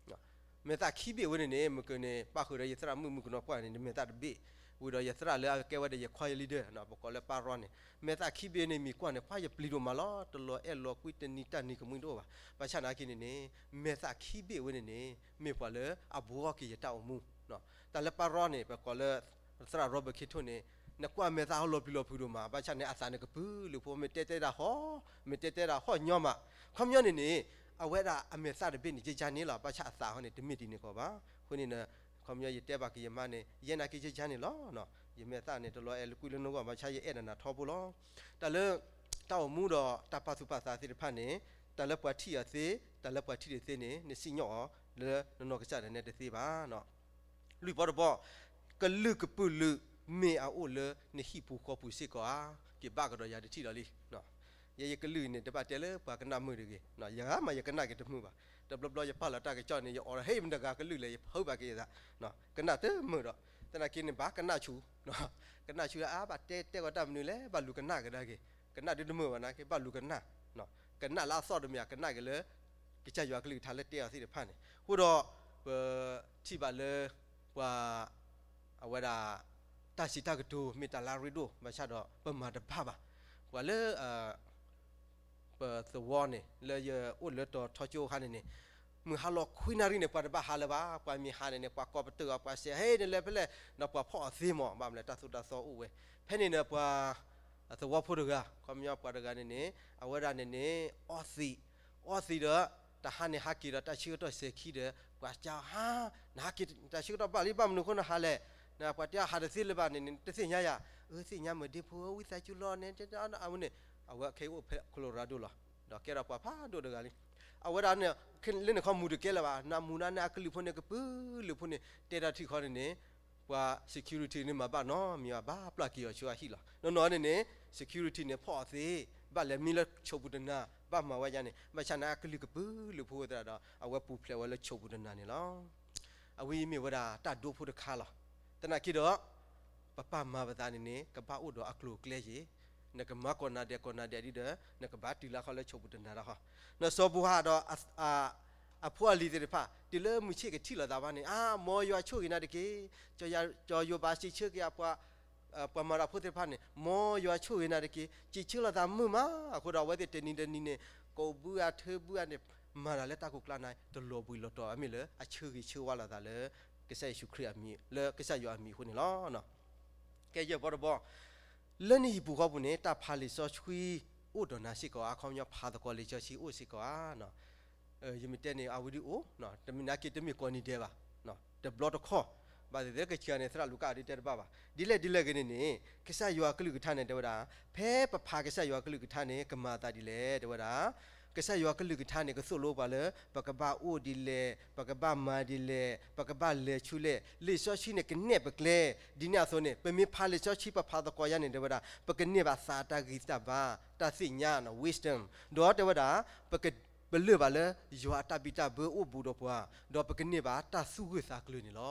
န့ၣ် မဲာ်သၣ်ခံဘ့ၣ်ဝဲန့ၣ်န့ၣ် မ့ၢ်ကန့ၣ် ပၣ်ဃုာ်ဒီးယသရၣ်မုၣ်မုၣ်ကနီၤပှၢ်န့ၣ် မဲာ်သၣ်တဘ့ၣ်, ဝံၤဒီးယသရၣ်လၢအကဲဝဲဒီးယခွါယလံဒၢ ပကိးလၢပၢ်ရီန့ၣ် မဲာ်သၣ်ခံဘ့ၣ်န့ၣ် မ့ၢ်ကွၢ်န့ၣ် ပှၤယပျံၤဒိၣ်မးလီၤ. တလီၤအဲၣ်လီၤကွံ တနံၤတၢ်နံၤကမှံတအိၣ်ဘၣ်. ဘၣ်ဆၣ်နာ်က့န့ၣ်န့ၣ် မဲာ်သၣ်ခံဘ့ၣ်ဝဲန့ၣ်န့ၣ် မ့ၢ်ပှၤလၢအဘှီက့ၤယတၢ်အိၣ်မူ တၢ်လၢပၢ်ရီန့ၣ် ပကိးလၢ သရၣ်ရီဘၢၣ်ခ့ထိၣ်န့ၣ် နကွၢ်မဲာ်သၣ်ဟီၣ်လီၤပျံၤလီၤဖုးဒိၣ်မး, ဘၣ်ဆၣ်န့ၣ် အသးန့ၣ်ကပုာ်လုးဖိ မ့ၢ်တဲတဲဒၣ်ဟီၣ်, မ့ၢ်တဲတဲဒၣ်ဟီၣ်ညီမး. ခီပညီန့ၣ်န့ၣ် အဝဲဒၣ်အမဲာ်သၣ်တဘ့ၣ်န့ၣ် ကကါန့ၣ်လီၤ. ဘၣ်ဆၣ်အသးဟီန့ၣ် တမ့ၢ်ဒ်န့ၣ်ကီးဘၣ်. အဃိန့ၣ် ခီပညီယတဲဘၣ်က့ၤယမါန့ၣ် ယဲနာ်က့ ကကါန့ၣ်လီၤ. ယမဲာ်သၣ်န့ၣ် တလီၤအဲၣ်လီၤကွံလၢနဂီၢ် ဘၣ်ဆၣ်ယအဲၣ်နၤနၤထီဘိလီၤ. တၢ်လၢ တၢ်အိၣ်မူဒီးတၢ်ပာ်သူၣ်ပာ်သးသ့ၣ်တဖၣ်န့ၣ် တၢ်လၢပှၤထံၣ်အီၤသ့, တၢ်လၢပှၤထံၣ်တသ့န့ၣ် နစံၣ်ညီၣ်အီၤလၢနနီၢ်ကစၢ်ဒၣ်နဲတသ့ဘၣ်. လွံၢ်ဘီတဘီ, ကလုာ်ကပုာ်လုာ်မ့ၢ်အအိၣ်လၢနဟံၣ်ပူၤဃီပူၤစ့ၢ်ကီးဧါ, က့ၤဘၣ်ကဒီးယၤတထံၣ်ဒီးလံ. ယဲယကလုာ်န့ၣ် တဘၣ်တဲလၢပှၤကနၣ်မုာ်တဂ့ၤ, ယဂၤမးယကနၣ်က့ၤတမုာ်ဘၣ်. တဘျီဘျီယပာ်လီၤတၢ်ကစီၣ်န့ၣ် ယအိးထီၣ် ဟ့ၣ်မတၤဂၤကလုာ်လဲၣ် ယဖုးဘၣ်က့ၤယသး, ကနၣ်တမုာ်ဒီး, သနာ်က့န့ၣ် ဘၣ်ကနၣ်ဆူၣ်, ကနၣ်ဆူၣ်လၢအဘၣ်တဲတဲကီးတၢ်မနုၤလဲၣ် ဘၣ်လူၤကနၣ်ကဒါက့ၤ, ကနၣ်ဒုတမုာ်ဘၣ်နာ်က့ ဘၣ်လူၤကနၣ်, ကနၣ်လၢအသီၣ်တမ့ၢ် ကနၣ်က့ၤလၢ ကစၢ်ယွၤကလုၢ်ကထါလၢတဲအီၤသ့ၣ်တဖၣ်န့ၣ်, အဃိဒီး ပထံၣ်ဘၣ်လၢ ပှၤ အဝဲဒၣ် တၢ်စံးတၢ်ကတိၤမ့ၢ်တၢ်လၢအရ့ဒိၣ် ဘၣ်ဆၣ်ဒီးပမၤတဘၣ်ဘၣ်. ပှၤလၢ ပသဝီန့ၣ် လၢယအိၣ်လၢတီၤထီကၠိအခါန့ၣ်န့ၣ်, မုၢ်ဟါလီၤခွံနၣ်ရံၣ်န့ၣ် ပှၤတဘၣ်ဟးလၢၤဘၣ်. ပှၤမ့ၢ်ဟးန့ၣ်န့ၣ် ပှၤကိးပတုာ်အီၤ ပှၤစဲး ဟဲနလဲၤဖဲလဲၣ်, ဒီးပှၤဖီၣ်အီၤသ့မး ဘၣ်မနုၤလဲၣ် တၢ်သိၣ်တၢ်သီအိၣ်ဝဲ. ဖဲန့ၣ်န့ၣ် ပှၤ သဝီဖိတဂၤ ခီပညီပှၤတဂၤန့ၣ်န့ၣ် အဝဲဒၣ်န့ၣ်န့ၣ် အီသံး, အီသံးဒီး တဟါန့ၣ်ဟးက့ၤဒီးတၢ်ဆၢကတီၢ်စဲၤခံဒီး ပှၤစံးအီၤ ဟါ, နဟးက့ၤတၢ်ဆၢကတီၢ်ဘၣ်လံ ဘၣ်မနုၤအဃိနဟးလဲၣ်, ပှၤတဲအီၤဟးတသ့လၢၤဘၣ်န့ၣ်န့ၣ် တသ့ၣ်ညါယၤ, အၢ သ့ၣ်ညါမုၢ်ဒ့ဖိ ဝံသးစူၤလီၤန့ၣ် အဝဲန့ၣ် အဝဲခဲအံၤအိၣ်ဖဲ Colorado လီၤ, ဒီးကဲထီၣ်ပှၤဖးဒိၣ်တဂၤလံ. အဝဲဒၣ်န့ၣ် လၢန့ၣ်ခီမူၤတကဲလၢၤဘၣ်, နမူၤနၤန့ၣ် အကလုာ်ဖိန့ၣ် ကပုာ်လုာ်ဖိန့ၣ် တဲတၢ်ထံၣ်ခီန့ၣ်န့ၣ် ပှၤ security န့ၣ် မၤဘၣ်နီတမံၤဘၣ်, ဘၣ်ပျၢ်က့ၤအီၤဆူအဟံၣ်လီၤ. နီၢ်နီၢ်န့ၣ်န့ၣ် security န့ၣ် ဖီၣ်အီၤသ့, ဘၣ်လဲၤမံလၢဆိးပူၤတနၤ, ဘၣ်မၤဝဲဒ်န့ၣ်, ဘၣ်ဆၣ်န့ၣ် အကလုာ်ကပုာ်လုာ်ဖိသတးဒီး အဝဲပူၤဖျဲးဝဲလၢဆိးပူၤတနၤန့ၣ်လီၤ. အဝဲအံၤမ့ၢ်ဝဲဒၣ်တၢ်ဒိဖိတခါလီၤ. သနာ်က့ဒီး ပပၢ်မၤပသးန့ၣ်န့ၣ် ကဘၣ်အိၣ်ဒီးအကျိၤအကျဲယ့ၤ, နကမၤကိးနၤဒဲးကိးနၤဒဲးဒ်ဒီး နကဘၣ်တုၤလၢခီလၢဆိးပူၤတနၤဒီးဃီ, နီၢ်စီၤပၤဟးဒီး အဖိအလံၤသ့ၣ်တဖၣ် တုၤလၢမုၢ်ဆ့ၣ်ကထံၣ်လိာ်သးဘၣ်န့ၣ်, အါ, မ်ယွၤဆိၣ်ဂ့ၤနၤတက့ၢ်. ကၠီယိၤဘးစံးဆၢက့ၤ ပှၤမၤတၢ်ဖိသ့ၣ်တဖၣ်န့ၣ်, မ်ယွၤဆိၣ်ဂ့ၤနၤတက့ၢ်, စံးဆၢလိာ်သးမုာ်မး. အဃိဒီးအဝဲသ့ၣ်တနံၤတနံၤန့ၣ် ကိးဘုအထၢဘုအန့ၣ် မၤတၢ်လၢတၢ်ကိၢ်ကျါန့ၣ် တလီၤဘှံးလီၤတီၤ အမ့ၢ်လၢအဆၢဂ့ၤဆၢဝါလိာ်သးလၢ ကစၢ်ယ့ၣ်ၡူးခရံာ်အမံၤ လၢကစၢ်ယွၤအမံၤအဃိန့ၣ်လီၤ. ကဲယဲၢ်ဘီတဘီ, လၢနဟံၣ်ပူၤဃီပူၤန့ၣ် တၢ်ဖးလံာ်စီဆှံအိၣ်ဒီးနၤစ့ၢ်ကီးဧါ, ခီပညီဖးသကိးလံာ်စီဆှံအိၣ်စ့ၢ်ကီးဧါ. ယမ့ၢ်တဲန့ၣ် အဝဲဒၣ်အိၣ်, တမ့ၢ်နာ်က့ တမ့ၢ်ကိးနံၤဒဲးဘၣ်, တဘျီတခီၣ်, ဘၣ်သ့ၣ်သ့ၣ်ကဆှၢန့ၣ် သရၣ်လူၤကၣ်အဒုးတဲတဘၣ်ဘၣ်. ဒ်လဲၣ်ဒ်လဲၣ်ဂ့ၤန့ၣ်န့ၣ် ကစၢ်ယွၤကလုၢ်ကထါန့ၣ် တဲဝဲဒၣ်, ဖဲပဖးကစၢ်ယွၤကလုၢ်ကထါန့ၣ် ကမၤအသးဒ်လဲၣ် တဲဝဲဒၣ် ကစၢ်ယွၤကလုၢ်ကထါန့ၣ် ကသိၣ်လိပှၤလၢ ပကဘၣ်အိၣ်ဒ်လဲၣ်, ပကဘၣ်မၤဒ်လဲၣ်, ပကဘၣ်လဲၤဆူလဲၣ်, လံာ်စီဆှံန့ၣ် ကနဲၣ်ပကျဲ, ဒ်န့ၣ်အသိးန့ၣ် ပမ့ၢ်ဖးလံာ်စီဆှံ ပဖးသကိးယါန့ၣ် တဲဝဲဒၣ် ပကန့ၢ်ဘၣ်သးတၢ်ဂံၢ်တၢ်ဘါ, တၢ်သ့ၣ်ညါ wisdom, ဒီးတဲဝဲဒၣ် ပက ပလၢၢ်ဘၣ်လၢ ယွၤအတၢ်ဘံၣ်တၢ်ဘၢအိၣ်ဘူးဒီးပှၤ, ဒီးပကန့ၢ်ဘၣ်တၢ်သူၣ်ဂၢၢ်သးကျၢၤန့ၣ်လီၤ.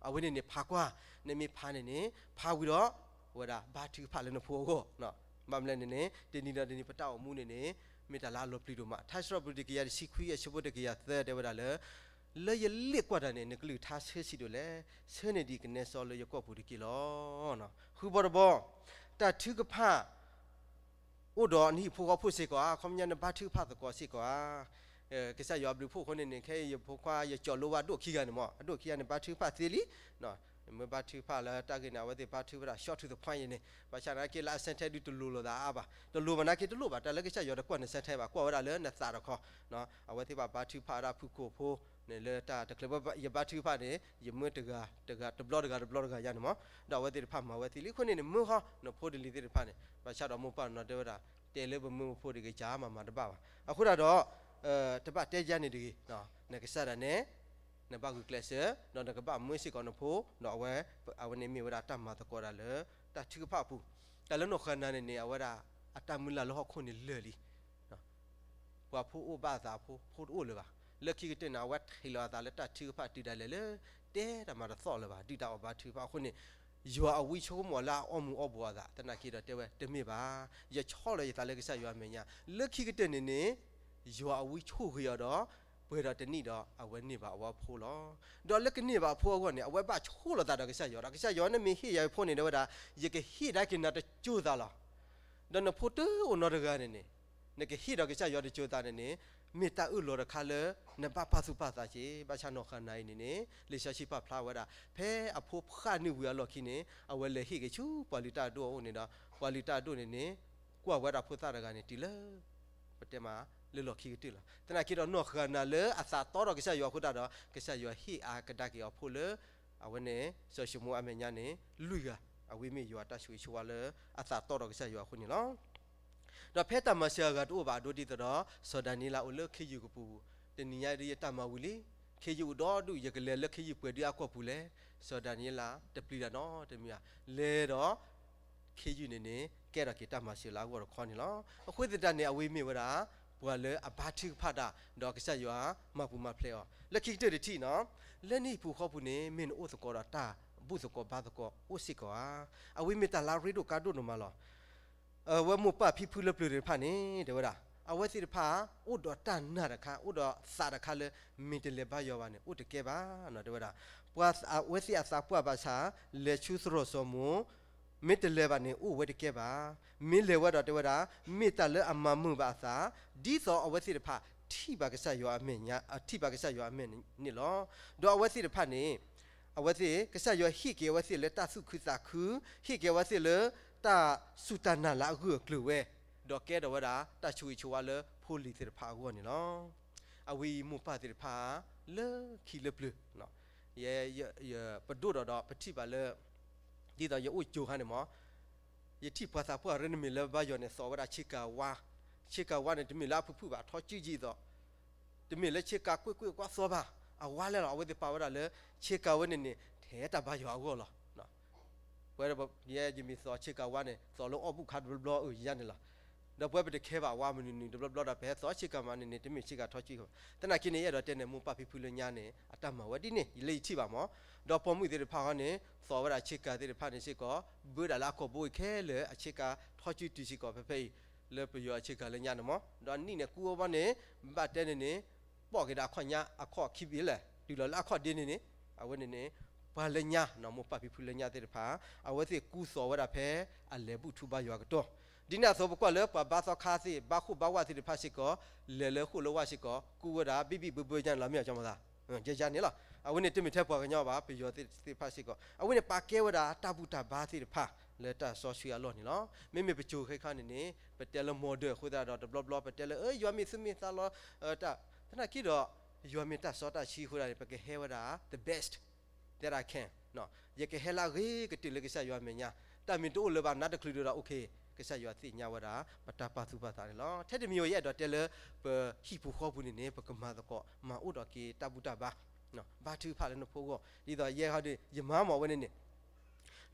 အဝဲန့ၣ်န့ၣ် ဖးကွၢ်, နမ့ၢ်ဖးန့ၣ်န့ၣ် ဖးဝံၤဒီး အဝဲဒၣ်ဘါထုကဖၣ်လၢနဖိအဂီၢ်, ဘၣ်မနုၤလဲၣ်န့ၣ်န့ၣ် တနံၤဒီးတနံၤပတၢ်အိၣ်မူန့ၣ်န့ၣ် မ့ၢ်တၢ်လၢအလီၤပျံၤဒိၣ်မး. ထါစံးထီၣ်ပတြၢၤတကယၤတဆံခွံ အဆၢဖိတကယၤသၢ တဲဝဲဒၣ်လၢ လၢယလ့ၣ်ကွၢ်တၢ်န့ၣ် နကလုၢ်ကထါဆှၢဆံးဒိၣ်လဲၣ်, ဆှၢန့ၢ်ဒံးကနဲစီလၢယကိာ်ပူၤတက့ၢ်လီၤ. ဃုဘီတဘီ, တၢ်ထုကဖၣ် အိၣ်ဒီးနဟံၣ်ဖိဃီဖိစ့ၢ်ကီးဧါ, ခီပညီနဘါထုကဖၣ်သကိးစ့ၢ်ကီးဧါ. ကစၢ်ယွၤအဘျုးအဖှိၣ်အဃိန့ၣ်န့ၣ် ခဲအံၤယဖိခွါယကၠီလိဝဲဒိၣ်ခံဂၤန့ၣ်မး, အဒိၣ်ခံဂၤန့ၣ် ဘါထုကဖၣ်သ့လံ, မ့ၢ်ဘါထုကဖၣ်လၢတၢ်ဂ့ၢ်န့ၣ် အဝဲသ့ၣ်ဘါထုကဖၣ်ဝဲဒၣ် short to the point အံၤန့ၣ် ဘၣ်ဆၣ်သနာ်က့လၢအ sentence ဒုးတလိၤလိာ်သးအါဘၣ်, တလိၤဘၣ်သနာ်က့တလိၣ်ဘၣ်, တၢ်လၢကစၢ်ယွၤတကွၢ်န sentence ဘၣ်, ကွၢ်ဝဲဒၣ်လၢနသးတခီ, အဝဲသ့ၣ်ဘၣ်ဘါထုကဖၣ်ဝဲဒၣ်ဖုၣ်ကိာ်ဖိန့ၣ် လၢတၢ်တချုး ယဘါထုကဖၣ်န့ၣ် ယမၢတဂၤတဂၤ တဘျီတဂၤတဘျီတဂၤယါန့ၣ်မး, ဒီးအဝဲသ့ၣ်တဖၣ်မၤဝဲသ့လံအဃိန့ၣ်န့ၣ် မၢဃီနဖိတလံၤသ့ၣ်တဖၣ်န့ၣ် ဘၣ်ဆၣ်ဒီးမိၢ်ပၢ်နီၤတဲဝဲဒၣ် တဲလၢပမၢပဖိတဂ့ၤ ကမၤမၤတဘၣ်ဘၣ်. အဃိသတးဒီး တဘၣ်တဲယါန့ၣ်တဂ့ၤ, နကစၢ်ဒၣ်နဲ နဘၣ်ဂုာ်ကျဲးစၢး ဒီးနကဘၣ်မၢစ့ၢ်ကီးနဖိ ဒီးအဝဲ အဝဲန့ၣ်မ့ၢ်ဝဲဒၣ်တၢ်မၤသကိးတၢ်လၢ တၢ်ထုကဖၣ်အပူၤ, တၢ်လၢနီၢ်ဃၤနၤန့ၣ်န့ၣ် အဝဲဒၣ် အတၢ်မုၢ်လၢ်လၢဟီၣ်ခိၣ်န့ၣ်လၢာ်လံ ပှၤဖိအိၣ်ဘၣ်အသးဖိ ဖိတအိၣ်လၢၤဘၣ်. လၢခံကတၢၢ်န့ၣ် အဝဲထံၣ်လီၤအသးလၢတၢ်ထုကဖၣ်တုၤဒၣ်လဲာ်လၢ တဲတၢ်မၤတသီၣ်လၢၤဘၣ် ဒုၣ်တၢ်အီၣ်ဘါထုကဖၣ်အဃိန့ၣ်, ယွၤအဝံဆိကမိၣ်လၢအအီမူၤအီဘှီးအသး သနာ်က့ဒီးတဲဝဲ တမ့ၢ်ဘၣ်, ယဆီၣ်လီၤယသးလၢကစၢ်ယွၤအမဲာ်ညါ, လၢခံကတၢၢ်န့ၣ်န့ၣ် ယွၤအဝံဆိၣ်ဂ့ၤအီၤဒီး ပှဲၤဒီးတနံၣ်ဒီး အဝဲန့ၢ်ဘၣ်အဝဲဖိလီၤ. ဒီးလၢကန့ၢ်ဘၣ်အဖိအဂီၢ်န့ၣ် အဝဲဘၣ်ဆိၣ်လီၤသးဒီးကစၢ်ယွၤဒီး ကစၢ်ယွၤန့ၣ်မ့ၢ်ဟ့ၣ်ယၤအဖိန့ၣ် တဲဝဲဒၣ် ယကဟ့ၣ်ဒၣ်က့ၤနၤတစိၤသးလီၤ. ဒီးနဖိတအိၣ်နီတဂၤန့ၣ်န့ၣ် နကဟ့ၣ်ဒီးကစၢ်ယွၤတစိၤသးန့ၣ်န့ၣ် မ့ၢ်တၢ်အၢၣ်လီၤတခါလၢ နဘၣ်ပာ်သူၣ်ပာ်သးက့ၤ, ဘၣ်ဆၣ်နီၢ်ဃၤနၤအံၤန့ၣ်န့ၣ် လံာ်စီဆှံပာ်ဖျါဝဲဒၣ် ဖဲအဖိဖျၢၣ်နုာ်ဝံၤအလီၢ်ခံန့ၣ် အဝဲလဲၤဟ့ၣ်က့ၤဆူပှၤလုၢ်တၢ်အဒိၣ်အအိၣ်န့ၣ်ဒီး ပှၤလုၢ်တၢ်အဒိၣ်န့ၣ်န့ၣ် ကွၢ်ဝဲဒၣ်ဖိသၣ်တဂၤန့ၣ်တုၤလၢ ပတဲမး လၢလီၢ်ခံကတၢၢ်လီၤ. သနာ်က့ဒီးနီၢ်ဃၤနၤလၢအသးတီဒီးကစၢ်ယွၤအဃိသတးဒီး ကစၢ်ယွၤဟ့ၣ်အါကဒါက့ၤအီၤဖိလၢ အဝဲန့ၣ် စီၤၡမူၤအမဲာ်ညါန့ၣ် လွံၢ်ဂၤ, အဝဲမ့ၢ်ယွၤအတၢ်ဆိၣ်ဂ့ၤဆိၣ်ဝါလၢအသးတီဒီးကစၢ်ယွၤအဃိန့ၣ်လီၤ. ဒီးဖဲတၢ်မၤစၢၤအဂၤတအိၣ်ဘၣ်အဒိဒ်သိးဒီး စီၤဒၤနံးယ့လးအိၣ်လၢခ့ယုၢ်ကပူၤ, တနံၤညါဒ်ယတၢ်မၤဝံၤလံ, ခ့ယုၢ်အိၣ်ဒီဒူၣ် ယကလဲၤလၢခ့ယုၢ်ပှဲၤဒုအကီၢ်ပူၤလဲၣ်. စီၤဒၤနံးယ့လးတပျံၤတၢ်နီတမံၤဘၣ်, လဲၤဒီး ခ့ယုၢ်န့ၣ်န့ၣ် ကဲထီၣ်က့ၤတၢ်မၤစၢၤလၢအဂီၢ်တခီန့ၣ်လီၤ. အဃိသတးန့ၣ် အဝဲမ့ၢ်ဝဲဒၣ် ပှၤလၢအဘါထုကဖၣ်တၢ် ဒီးကစၢ်ယွၤမၤပူၤမၤဖျဲးအီၤ လၢခံကတၢၢ်တထံၣ်နီၤ, လၢနဟံၣ်ပူၤဃီပူၤန့ၣ် မ့ၢ်နအိၣ်သကိးဒီးတၢ်ဘူၣ်သကိးဘါသကိးအိၣ်စ့ၢ်ကီးဧါ. အဝဲမ့ၢ်တၢ်လၢအရ့ဒိၣ်ကါဒိၣ်ဒိၣ်မးလီၤ. အဝဲမိၢ်ပၢ်ဖံဖုလၢပျၢၤသ့ၣ်တဖၣ်န့ၣ် တဲဝဲဒၣ် အဝဲသ့ၣ်တဖၣ် အိၣ်ဒီးတၢ်နာ်တခါ အိၣ်ဒီးသးတခါလၢ မ့ၢ်တလဲၤဘါယွၤဘၣ်န့ၣ် အိၣ်တကဲဘၣ်နီၤ တဲဝဲဒၣ်. ပှၤအဝဲသ့ၣ်အသးပှၢ်ဘၣ်ဆၣ် လဲၤဆူသရိာ်စီၤမိၤ မ့ၢ်တလဲၤဘၣ်န့ၣ် အိၣ်ဝဲတကဲဘၣ်. မ့ၢ်လဲၤဝဲဒီးတဲဝဲဒၣ် မ့ၢ်တၢ်လၢအမၤမုာ်ဘၣ်အသး ဒ်သိးအဝဲသ့ၣ်တဖၣ် ထံၣ်ဘၣ်ကစၢ်ယွၤအမဲာ်ညါ ထံၣ်ဘၣ်ကစၢ်ယွၤအမဲာ်န့ၣ်လီၤ. ဒီးအဝဲသ့ၣ်တဖၣ်န့ၣ် အဝဲသ့ၣ် ကစၢ်ယွၤဟ့ၣ်က့ၤအဝဲသ့ၣ်လၢတၢ်သူၣ်ခုသးခု, ဟ့ၣ်က့ၤအဝဲသ့ၣ်လၢ တၢ်စူၢ်တၢ်နာ်လၢအဂၢၢ်အကျၢၤဝဲ, ဒီးကဲထီၣ်ဝဲဒၣ် တၢ်ဆိၣ်ဂ့ၤဆိၣ်ဝါလၢဖိလံၤသ့ၣ်တဖၣ်အဂီၢ်န့ၣ်လီၤ. အဝဲအံၤမိၢ်ပၢ်သ့ၣ်တဖၣ် လၢခံလၢပျၢၤ ယ ယ ပဒိၣ်ဒီးဒီးပထံၣ်ဘၣ်လၢ ဒ်သိးယအိၣ်ကၠိခါန့ၣ်မး ယထံၣ်ပှၤသးပှၢ်ရၢနမ့ၢ်လၢဘါယွၤန့ၣ် သိးဝဲဒၣ်ဆ့ကၤဝါ, ဆ့ကၤဝါန့ၣ် တမ့ၢ်လၢအဖုၣ်ဖုၣ်ဘၣ် ထီကၠံကၠံအသိး, တမ့ၢ်လၢဆ့ကၤကွ့ၢ်ကွ့ၢ်ကွၢ်သီဘၣ်, အဝါလဲၣ်လီၤ. အဝဲသ့ၣ်ပာ်ဝဲဒၣ်လၢ ဆ့ကၤဝဲန့ၣ်န့ၣ် ထဲတၢ်ဘါယွၤအဂီၢ်လီၤ. ပဝဲ ယဲယမ့ၢ်သိးဆ့ကၤဝါန့ၣ် သိးလၢအီၣ်ဘူၣ်ခါတဘျီဘျီအုၣ်ယါန့ၣ်လီၤ. ဒီးပဝဲပတခဲဘၣ်ဝါမနုၤနုၤတဘျီဘျီဒီး ပဟဲသိးဆ့ကၤမးန့ၣ်န့ၣ် တမ့ၢ်ဆ့ကၤထီကၠံဘၣ်. သနာ်က့န့ၣ် ယအဲၣ်ဒိးတဲန့ၣ် မိၢ်ပၢ်ဖံဖုလၢညါန့ၣ် အတၢ်မၤဝဲဒ်န့ၣ် ယလၢယထံၣ်ဘၣ်မး. ဒီးပိာ်မုၣ်သ့ၣ်တဖၣ်ဃီန့ၣ် သိးဝဲဒၣ်ဆ့ကၤသ့ၣ်တဖၣ်န့ၣ်စ့ၢ်ကီး ဘၢဒၣ်လၢအကိာ်ဘိခဲလၢာ် အဆ့ကၤထီကၠံတုၤစ့ၢ်ကီး ဖဲဖဲအံၤ လၢပယီၤအဆ့ကၤလၢညါန့ၣ်မး. ဒီးနံၣ်န့ၣ်ကူအီၤဘၣ်န့ၣ် ဘၣ်တဲန့ၣ်န့ၣ် ပိာ်က့ၤဒီးအခီၣ်ညါ အခီၣ်ခံဘ့ၣ်လဲၣ် တုၤလီၤလၢအခီၣ်ဒ့န့ၣ်န့ၣ် အဝဲန့ၣ်န့ၣ် ပှၤလၢညါနီၤ မိၢ်ပၢ်ဖံဖုလၢညါသ့ၣ်တဖၣ် အဝဲသ့ၣ်ကူသိးဝဲဒၣ်ဖဲအလဲၤဘူၣ်ထူဘါယွၤကတီၢ်. ဒ်န့ၣ်အသိး ပကွၢ်လၢပှၤဘါသီခါသ့ၣ် ဘါဃိၣ်ဘါဝၣ်သ့ၣ်တဖၣ်စ့ၢ်ကီး လဲၤလၢဃိၣ်လၢဝၣ်စ့ၢ်ကီး ကူဝဲဒၣ်ဘံၣ်ဘံၣ်ဘၢဘၢညါန့ၣ်လီၤ မ့ၢ်အကၠီမသး ယဲယါန့ၣ်လီၤ. အဝဲန့ၣ်တမ့ၢ်ထဲပှၤကညီဘၣ် ပယီၤသ့ၣ်တဖၣ်စ့ၢ်ကီး အဝဲန့ၣ်ပာ်ကဲဝဲဒၣ်တၢ်ဘူၣ်တၢ်ဘါသ့ၣ်တဖၣ် လၢတၢ်စီဆှံအလီၢ်န့ၣ်လီၤ. မ့မ့ၢ်ပကၠိခဲခါန့ၣ်န့ၣ် ပတဲလၢ modern အဃိသတးဒီး တဘျီဘျီပတဲလၢ ယွၤမ့ၢ်သူၣ်မ့ၢ်သးလီၤ တၢ် သနာ်က့ဒီး ယွၤမ့ၢ်တၢ်စီတၢ်ဆှံအဃိသတးန့ၣ် ပကဟဲဝဲဒၣ် the best that I can ယကဟဲလၢအဂ့ၤကတၢၢ်လၢကစၢ်ယွၤအမဲာ်ညါ တၢ်မ့ၢ်တအိၣ်လၢၤဘၣ်နးတချုးဒီး okay ကစၢ်ယွၤသ့ၣ်ညါဝဲဒၣ် ပတၢ်ပာ်သူၣ်ပာ်သးန့ၣ်လီၤ. ထဲတမံၤဧိၤ ယအဲၣ်ဒိးတဲလၢ ပဟံၣ်ပူၤဃီပူၤန့ၣ်န့ၣ် ပကမၤသကိး မၤအိၣ်ဒီးက့ၤတၢ်ဘူၣ်တၢ်ဘါ ဘါထုကဖၣ်လၢနဖိအဂီၢ် ဒ်သိးယဲခီဒုး ယမၤမၢ်ဝဲန့ၣ်န့ၣ်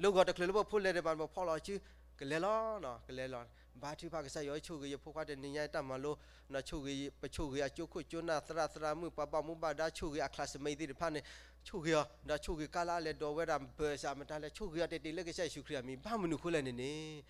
လၢဂီၤတချုးလၢပဖိလဲၤဒံးဘၣ် ပဖီၣ်လီၤစု ကလဲၤလီၤ ကလဲၤလီၤ ဘါထုကဖၣ်ကစၢ်ယွၤဆိၣ်ဂ့ၤယဖိခွါတနံၤညါတၢ်မၤလိ ဒီးဆိၣ်ဂ့ၤ ပဆိၣ်ဂ့ၤအကၠိခိၣ်ကၠိနၢ် သရၣ်သရၣ်မုၣ် ပှၤဘၣ်မူဘၣ်ဒါ ဆိၣ်ဂ့ၤအ classmate သ့ၣ်တဖၣ်န့ၣ် ဆိၣ်ဂ့ၤအီၤ ဒီးဆိၣ်ဂ့ၤကါလၢအလဲၤဒိးဝဲဒၣ် ဘၢၣ်စၢ်မတၤလဲၣ် ဆိၣ်ဂ့ၤအီၤတ့ၢ်တ့ၢ်လၢကစၢ်ယ့ၣ်ၡူးခရံာ်အမံၤ ဘၣ်မနုၤဃိလဲၣ်န့ၣ်န့ၣ်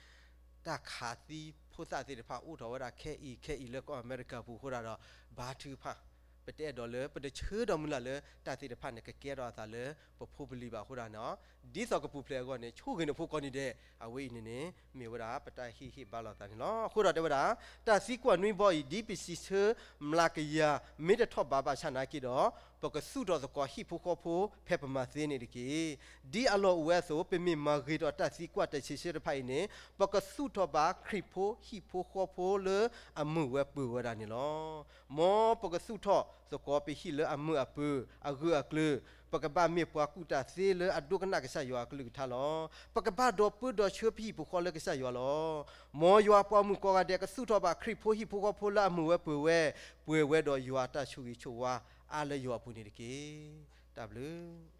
တၢ်ခးသံဖိသၣ်သ့ၣ်တဖၣ်အိၣ်ထီၣ်ဝဲဒၣ်ခဲအံၤခဲအံၤလၢကီၢ်အမဲရကၤပူၤအဃိသတးဒီး ဘါထုကဖၣ် ပတအဲၣ်ဒိးလၢ ပတဆၢဒီးမုၢ်လၢ်လၢတၢ်သ့ၣ်တဖၣ်န့ၣ် ကကဲထီၣ်အသးလၢပဖိပလံၤဘၣ်အဃိသတးန့ၣ် ဒ်သိးကပူၤဖျဲးအဂီၢ်န့ၣ် ဆိၣ်ဂ့ၤနဖိကိးနံၤဒဲး အဝဲအံၤန့ၣ်န့ၣ် မ့ၢ်ဝဲဒၣ်ပတၢ်ဟ့ၣ်ဟ့ၣ်ဘါလိာ်သးန့ၣ်လီၤ. အဃိဒီးတဲဝဲဒၣ် တၢ်သံကွၢ်နွံဘီအံၤ ဒ်ပစံးဆၢမျးကယၤ မ့ၢ်တထီၣ်ဘးဘၣ်ဆၣ်နာ်က့ဒီး ပကသူၣ်ထီၣ်သကိးဟံၣ်ဖိဃီဖိဖဲပမၤသ့န့ၣ်တက့ၢ်. ဒ်အလီၢ်အိၣ်ဝဲအသိး, ပမ့ၢ်မၤဂ့ၤဒီးတၢ်သံကွၢ်တၢ်စံးဆၢတဖၣ်အံၤန့ၣ်, ပကသူၣ်ထီၣ်ဘၣ်ခရံာ်ဖိဟံၣ်ဖိဃီဖိလၢအမုာ်ဝဲပၢၤဝဲဒၣ်န့ၣ်လီၤ. မ်ပကသူၣ်ထီၣ်သကိးပဟံၣ်လၢအမုာ်အပၢၤအဂၢၢ်အကျၢၤ, ပကဘၣ်မ့ၢ်ပှၤကူၣ်တၢ်သ့လၢအဒိကနၣ်ကစၢ်ယွၤအကလုၢ်ကထါလီၤ. ပကဘၣ်ဒီးပၢဒီးဆှၢပဟံၣ်ပဃီလၢကစၢ်ယွၤလီၤ. မ်ယွၤပှၤမုၣ်ကိးဂၤဒဲးကသူၣ်ထီၣ်ဘၣ်ခရံာ်ဖိဟံၣ်ဖိဃီဖိလၢအမုာ်ဝဲပၢၤဝဲ, ပှဲၤဝဲဒီးယွၤအတၢ်ဆိၣ်ဂ့ၤဆိၣ်ဝါအါလၢယွၤအပူၤန့ၣ်တက့ၢ်. တၢ်ဘျုး